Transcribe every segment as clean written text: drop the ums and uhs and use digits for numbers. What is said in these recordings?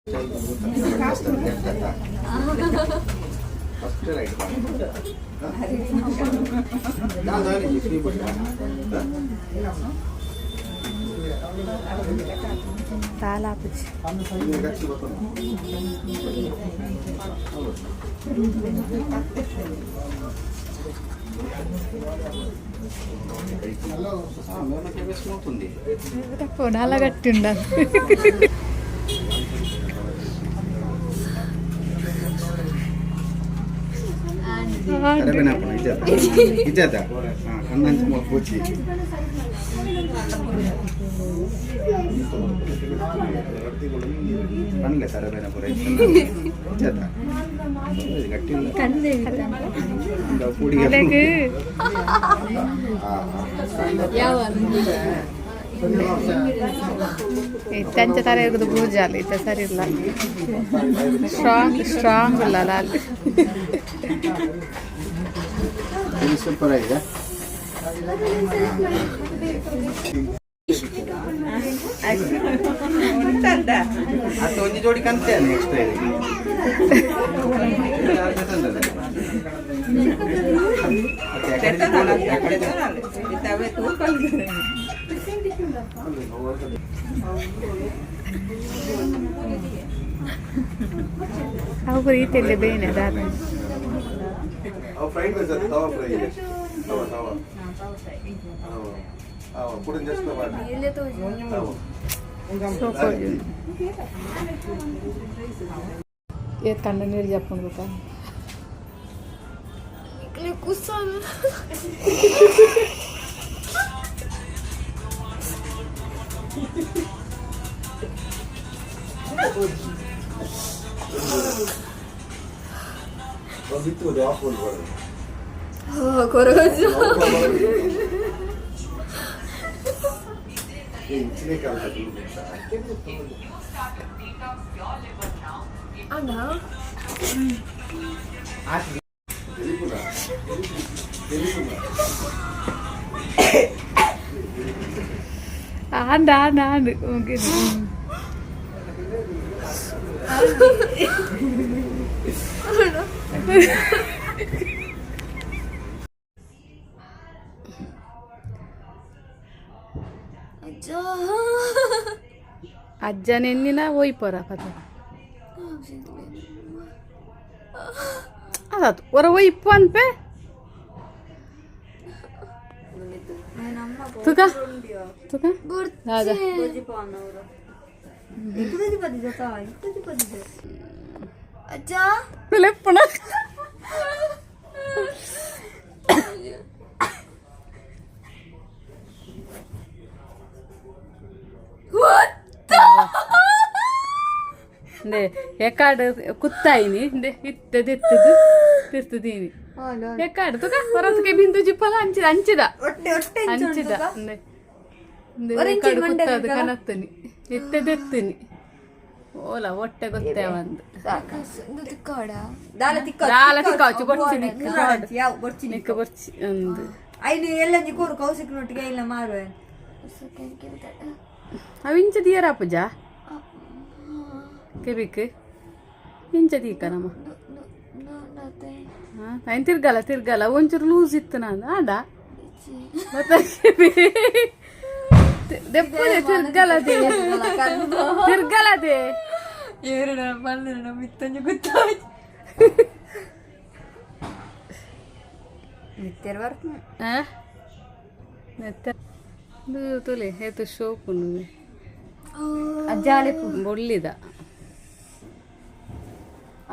First right. ತಾಲಾಪುಜಿ. Smooth ఉంది. Phone ಗಟ್ಟಿ ಉಂಡ. ಕರೆಬೇನ ಇಜ್ಜಾತ ಇಜ್ಜಾತ ಕಣ್ಣಂಚ ಪೂಚಿ. ಪನ್ಲೆ ತರಬೇನ ಪೂರ ಇಜ್ಜಾತ ಗಟ್ಟಿ ಇಲ್ಲ. ಪುಡಿ. ಅಲೆಗ್. ಇತ್ತಂಚ ತರ ಇರುದು ಪೂಜಾಲಿ ಇತ್ತ ಸರಿ ಇಲ್ಲ. ಸ್ಟ್ರಾಂಗ್ ಸ್ಟ್ರಾಂಗ್ ಇಲ್ಲ ಲಾಲ್. ಇದು ಸೂಪರ್ ಆಗಿದೆ. ಅದು ಒಂಜಿ ಜೋಡಿ ಕಂತೆ ನೆಕ್ಸ್ಟ್. ಅವು ರೀತಿಯಲ್ಲಿ ಬೇನೆ ದಾದ. ಅವು ಫ್ರೈಡ್ ರೈಸ್ ಅದು ತವಾ ಫ್ರೈ, ತವಾ ತವಾ. ಅವ ಪುಡಿನ ಜಸ್ಟ್ ತವಾ. ಸೋಪು ಏತ್ ಕಂಡ ನೀರು ಜಪ್ಪುಂಡು ಗೊತ್ತಾ? ಕುಸಲ್. ಬಿತ್ತು ಆಫ್ ಬರೋದು. ಕೊರಗಜ್ಜ. ಇಂಚಿನೇ ಕಾಲ. ಅಣ್ಣ. ಎಲಿಪುನ ಎಲಿಪುನ. ಆಂಡ್ ಆಂಡ್ ಆಂಡ್ ಮುಗಿದು. ಅಜ್ಜ. ಅಜ್ಜನ ಎನ್ನಿನ ಒಯ್ಪೊರ ಪದ ಅದಾತು ಹೊರ ಒಯ್ಪು ಅನ್ಪೆ. ತುಕ ತುಕ ದಾದ. ಅಜ್ಜ. ಲೆಪ್ಪಣ. ಇಂದೆ ಎಕಾಡ್ ಕುತ್ತಾಯಿನಿ ಇಂದೆ ಇತ್ತೆ ದೆತ್ತದು ತಿರ್ತದೀನಿ ಎಕಾಡ್ ತುಕ ಹೊರತುಕೆ ಬಿಂದು ಜಿಪ್ಪಲ ಅಂಚಿದ ಅಂಚಿದ ಅಂಚಿದ ಇಂದೆ ಇಂದೆ ಎಕಾಡ್ ಕುತ್ತಾದು ಕನತ್ತನಿ ಇತ್ತೆ ದೆತ್ತನಿ ಓಲ ಹೊಟ್ಟೆ ಗೊತ್ತೇ ಒಂದು. ತಿಕ್ಕಾಡ. ದಾಲ ತಿಕ್ಕ. ದಾಲ ತಿಕ್ಕಾಚು ಬೊರ್ಚಿ ನಿಕ್ಕ. ಯಾವ ಬೊರ್ಚಿ? ನಿಕ್ಕ ಬೊರ್ಚಿ ಅಂದು. ಐನು ಎಲ್ಲ ಕೋರು ಕೌಶಿಕ್ ನೊಟ್ಟಿಗೆ ಇಲ್ಲ ಮಾರುವೆ. ಅವು ಇಂಚ ದಿಯರ ಪೂಜಾ ಕೆಬಿಕ್ ಇಂಚ ದೀಕ ನಮ್ಮ. ಐನ್ ತಿರ್ಗಲ್ಲ ತಿರ್ಗಲ್ಲ, ಒಂಚೂರು ಲೂಸ್ ಇತ್ತು ನಾನು ಆಂಡ ಮತ್ತೆ ಕೆಬಿ ದೆಪ್ಪುದೆ ತಿರ್ಗಲದೆ ತಿರ್ಗಲದೆ. ಏರಡ ಬಂದ್ರೆ ಮಿತ್ತಂಜು ಗೊತ್ತಾಯ್ತು ಮಿತ್ತೆರ್ ಬರ್ಪು. ಆ ನೆತ್ತ ಇದು ತುಲೆ ಏತು ಶೋಕುಂಡು. ಅಜ್ಜಾಲೆ. ಬೊಳ್ಳಿದ.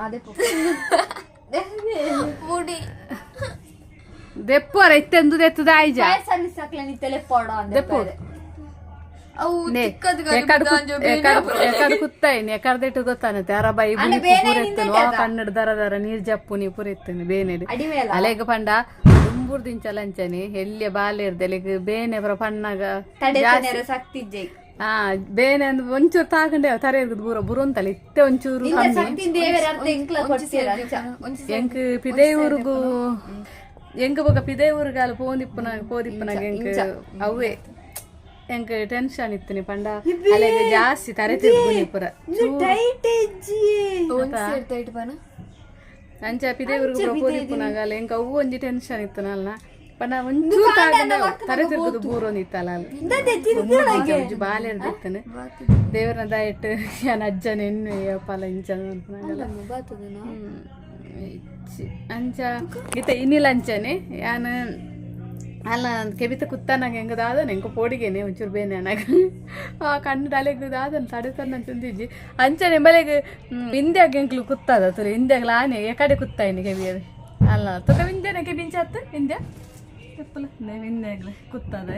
ಅದೇ. ಮುಡಿ. ದೆಪ್ಪರ ಇತ್ತೆಂದು ದೆತ್ತದ ಆಯ್ಜ. ಸಣ್ಣ ನಿತ್ತಲೆ ಪೋಡ. ದೆಪ್ಪು. ಅವು నే ತಿಕ್ಕದು. ಎಕಡ್ ಎಕಡ್ ಕುತ್ತಾಯಿನಿ ಎಕಡ್ ದೆಟ್ಟು ಗೊತ್ತಾನತೆ ಅರ ಬೈ ಬುಲಿಪು ಪೂರೆತ್ತನು ಆ ಕನ್ನಡ ದರ ದರ ನೀರ್ ಜಪ್ಪು ನೀ ಪೂರೆತ್ತನು ಬೇನೆಡ್. ಅಡಿಮೇಲ. ಅಲೆಗ್ ಪಂಡ ದುಂಬುರ್ದಿಂಚ ಲಂಚನಿ ಎಲ್ಲಿಯ ಬಾಲೆರ್ದೆ ಅಲೆಗ್ ಬೇನೆ ಪುರ ಪಣ್ಣಗ. ತಡೆ ಸಕ್ತಿ ಇಜ್ಜೆ. ಆ ಬೇನೆ ಅಂದ್ ಒಂಚೂರು ತಾಕಂಡೆ ತರೆ ಬೂರ ಬುರೊಂತಲ್ಲ ಇತ್ತೆ ಒಂಚೂರು ಕಮ್ಮಿ. ಸಕ್ತಿ ದೇವರ ಅರ್ಥ ಇಂಕ್ಲ ಕೊಡ್ತೀರ. ಎಂಕ್ ಪಿದೇ ಊರುಗು ಎಂಕ್ ಬೊಕ ಪಿದೇ ಊರುಗಾಲ ಪೋಂದಿಪ್ಪುನ ಪೋದಿಪ್ಪುನಾಗ ಎಂಕ್ ಅವೇ. ಎಂಕ್ ಟೆನ್ಷನ್ ಇತ್ತಿನಿ ಪಂಡ ಅಲೆಗ್ ಜಾಸ್ತಿ ತರೆ ತಿರ್ಗುನಿ ಪೂರ. ಟೈಟ್ ಇಜ್ಜಿ. ಒಂಜಿ ಸೇರ್ ಟೈಟ್ ಪನ. ಅಂಚ ಪಿದೆ ಊರುಗು ಪೂರ ಪೋದಿಪ್ಪುನಾಗ ಅಲ್ಲ ಎಂಕ್ ಅವು ಒಂಜಿ ಟೆನ್ಷನ್ ಇತ್ತನಲ್ಲ ಪಂಡ ಒಂಚೂರು ತಾಗಂಡ ತರೆ ತಿರ್ಗುದು ಬೂರೊಂದಿತ್ತಲ್ಲ ಅಲ್ಲಿ. ಒಂಜಿ ಬಾಲೆರ್ದು ಇತ್ತನೆ ದೇವರನ ದಯಟ್ ಯಾನ್ ಅಜ್ಜನ ಎಣ್ಣೆ ಪಲ ಇಂಚ ಅನ್ಪುನಾಗಲ್ಲ. ಇಚ್ಚಿ. ಅಂಚ ಇತ್ತ ಇನ್ನಿಲ್ಲ ಅಂಚನೆ ಯಾನ್ ಅಲ್ಲ ಕೆಬಿತ ಕುತ್ತಾನಾಗ ಹೆಂಗ ದಾದನ ಎಂಕ ಪೋಡಿಗೆನೆ ಒಂಚೂರು ಬೇನೆ ಅನಾಗ ಆ ಕಣ್ಣು ತಲೆಗ್ ದಾದನ ತಡೆ ತನ್ನ ತಿಂದಿಜ್ಜಿ. ಅಂಚನೆ ಬಲೆಗ್ ಇಂದ್ಯಾಗ ಎಂಕ್ಲು ಕುತ್ತಾದ ತುಲೆ ಇಂದ್ಯಾಗ್ಲ ಆನೆ ಎಕಡೆ ಕುತ್ತಾಯಿನಿ ಕೆಬಿಯವೆ ಅಲ್ಲ ತುಕ ವಿಂದ್ಯನ ಕೆಬಿಂಚ ಅತ್ತು ಇಂದ್ಯ ತೆಪ್ಪಲ ಇಂದ್ಯಾಗ್ಲ ಕುತ್ತಾದ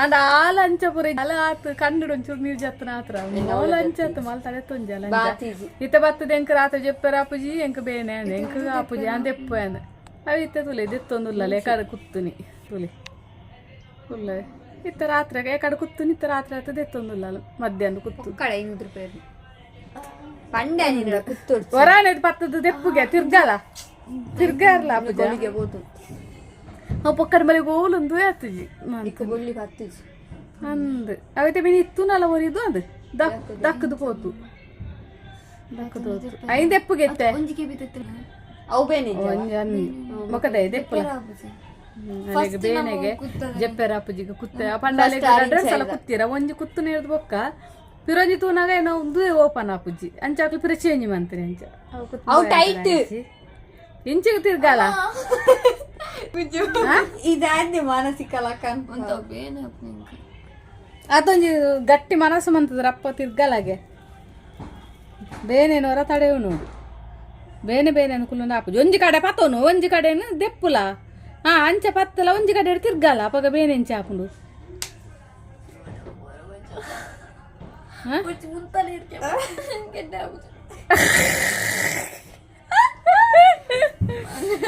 ಅಂಡ ಆಲ ಅಂಚ ಪೂರ ಅಲ ಆತು ಕಣ್ಣು ಒಂಚೂರು ನೀರು ಜತ್ತನ ಆತ್ರ ಮೌಲ ಅಂಚ ಆತು ಮಲ್ ತಡೆ ತೊಂಜಲ. ಇತ್ತ ಬತ್ತದ ಎಂಕ್ ರಾತ್ರಿ ಜೆಪ್ಪರ ಆಪುಜಿ ಎಂಕ್ ಬೇನೆ ಅಂದೆ ಎಂಕ್ ಆಪುಜಿ ಅಂದೆಪ್ಪು ಅಂದೆ ಅವು ಇತ್ತ ತುಲೆ ದೆತ್ತೊಂದುಲ್ಲ ಎಕಡೆ ಕುತ್ತುನಿ ತುಲೆ ಉಲ್ಲ ಇತ್ತ ರಾತ್ರಿ ಎಕಡೆ ಕುತ್ತುನಿ ಇತ್ತ ರಾತ್ರಿ ಆತ ದೆತ್ತೊಂದುಲ್ಲ ಮಧ್ಯಾಹ್ನ ಕುತ್ತು. ಕಡೆ 500 ರೂಪಾಯಿ ಪಂಡೆ ನೀರ ಕುತ್ತೊಡ್ಚಿ. ಹೊರಾಣೆದ್ ಪತ್ತದ ದೆಪ್ಪುಗೆ ತಿರ್ಗಲ ತಿರ್ಗಾರ್ಲ ಆಪುಜ. ಗೋಲಿಗೆ ಬೋದು. ಅವು ಪೊಕ್ಕಡ ಮನೆಗೆ ಓಲೊಂದು ಆತುಜಿ. ಇಕ್ಕ ಬೊಳ್ಳಿ ಪತ್ತುಜಿ. ಅಂದ್ ಅವತ್ತೆ ಬೇನೆ ಇತ್ತುನಲ್ಲ ಒರಿದು ಅದು ದಕ್ ದಕ್ಕದು ಪೋತು ದಕ್ಕದು ಹೋತು ಐದು ಎಪ್ಪುಗೆ ಎತ್ತೆ. ಒಂಜಿ ಕೆಬಿ ತತ್ತಿನ. ಅವು ಬೇನೆ. ಒಂಜಿ ಅನ್ ಮೊಕದ ದೆಪ್ಪುಲ ಅಲೆಗ್ ಬೇನೆಗೆ ಜೆಪ್ಪೆರ ಅಪ್ಪುಜಿಗೆ ಕುತ್ತ ಪಂಡ ಅಲೆಗ್ ರಡ್ಡ್ ಸಲ ಕುತ್ತೀರ ಒಂಜಿ ಕುತ್ತು ನೇರ್ದು ಬೊಕ್ಕ ಪಿರೊಂಜಿ ತೂನಾಗ ಏನೋ ಒಂದು ಓಪನ್ ಆಪುಜಿ ಅಂಚ ಅಕ್ಲು ಪಿರ ಚೇಂಜ್ ಮಂತ್ರಿ ಅಂಚ ಅವು ಕುತ್ತು. ಅವು ಟೈಟ್. ಇಂಚಿಗೆ ತಿರ್ಗಾಲ. ಇದಾದ್ನೆ ಮಾನಸಿಕ ಲಕ್ಕನ್. ಒಂತ ಬೇನೆ ಆಪುನ ಎಂಕ್. ಅದೊಂಜಿ ಗಟ್ಟಿ ಮನಸ್ಸು ಮಂತದ್ರ ಅಪ್ಪ ತಿರ್ಗಲಾಗೆ ಬೇನೇನೋರ ತಡೆವು ನೋಡು ಬೇನೆ ಬೇನೆ ಅನುಕೂಲ ಆಪುಜಿ. ಒಂಜಿ ಕಡೆ ಪತ್ತೋನು ಒಂಜಿ ಕಡೆನು ದೆಪ್ಪುಲ ಹಾ ಅಂಚ ಪತ್ತಲ ಒಂಜಿ ಕಡೆ ತಿರ್ಗಲ ಅಪಗ ಬೇನೆ ಎಂಚ ಆಪುಂಡು ಹಾ? ಮುಂತಲೆ ಇಡ್ಕೆ ಗೆಡ್ಡೆ ಆಪುಜಿ.